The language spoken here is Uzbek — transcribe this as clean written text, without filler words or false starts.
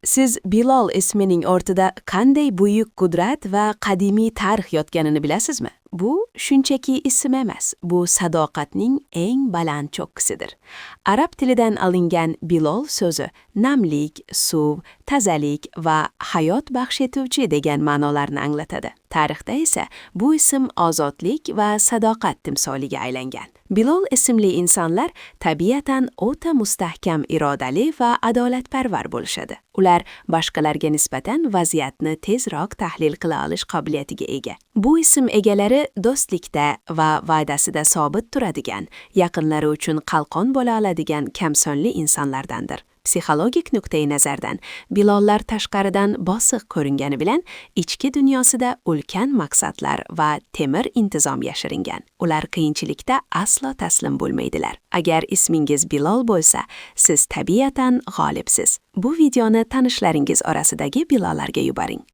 Siz Bilol ismining ortida qanday buyuk qudrat va qadimiy tarix yotganini bilasizmi? Bu shunchaki ism emas, bu sadoqatning eng baland cho'qqisidir. Arab tilidan olingan Bilol so'zi namlik, suv, tozalik va hayot baxsh etuvchi degan ma'nolarni anglatadi. Tarixda esa bu ism ozodlik va sadoqat timsoliga aylangan. Bilol ismli insonlar tabiatan o'ta mustahkam irodali va adolatparvar bo'lishadi. Ular boshqalarga nisbatan vaziyatni tezroq tahlil qila olish qobiliyatiga ega. Bu ism egalari do'stlikda va va'dasida sobit turadigan, yaqinlari uchun qalqon bo'la oladigan kamsonli insonlardandir. Psixologik nuqtai nazardan Bilollar tashqaridan bosiq ko'ringani bilan ichki dunyosida ulkan maqsadlar va temir intizom yashiringan. Ular qiyinchilikda aslo taslim bo'lmaydilar. Agar ismingiz Bilol bo'lsa, siz tabiatan g'olibsiz. Bu videoni tanishlaringiz orasidagi Bilollarga yuboring.